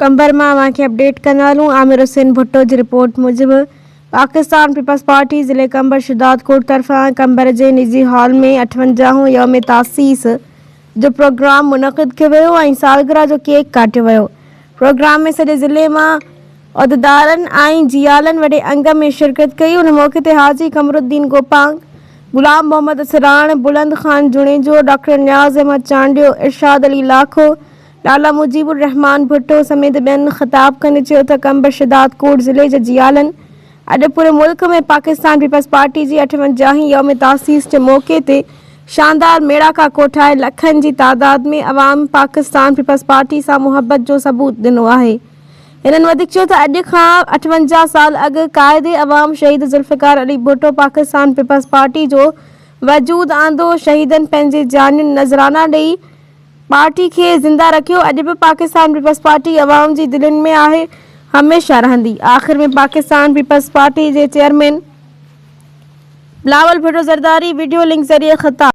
قمبر مان اوهان کي اپڊيٽ ڪندا هلون عامر حسين ڀٽو جي رپورٽ موجب پاڪستان پيپلز پارٽي ضلعي قمبر شھدادڪوٽ طرفان قمبر جي نجي هال ۾ اٺونجاهون يوم تاسيس جو پروگرام منعقد ڪيو ويو ۽ سالگرهه جو ڪيڪ ڪاٽيو ويو پروگرام ۾ سڄي ضلعي مان عهديدارن ۽ جيالن وڏي انگ ۾ شرڪت ڪئي ان موقعي تي حاجي قمرالدين گوپانگ، غلام محمد اسراڻ، بلند خان جوڻيجو، ڊاڪٽر نياز احمد چانڊيو، ارشاد علي لاکو، لالا مجيب الرحمان ڀٽو سميت ٻين خطاب ڪندي چيو ته قمبر شھدادڪوٽ ضلعي جي جيالن اڄ پوري ملڪ ۾ پاڪستان پيپلز پارٽي جي اٺونجاهين يوم تاسيس جي موقعي تي شاندار ميڙاڪا ڪوٺائي لکن جي تعداد ۾ عوام پاڪستان پيپلز پارٽي سان محبت جو ثبوت ڏنو آهي. هنن وڌيڪ چيو ته اڄ کان 58 سال اڳ قائد عوام شهيد ذوالفقار علي ڀٽو پاڪستان پيپلز پارٽي جو وجود آندو، شهيدن پنهنجي جانين نذرانا ڏئي پارٽي کي زنده رکيو، اڄ به پاڪستان پيپلز پارٽي عوام جي دلين ۾ آهي، هميشه رهندي. آخر ۾ پاڪستان پيپلز پارٽي جي chairman Bilawal Bhutto Zardari video link ذريعي خطاب.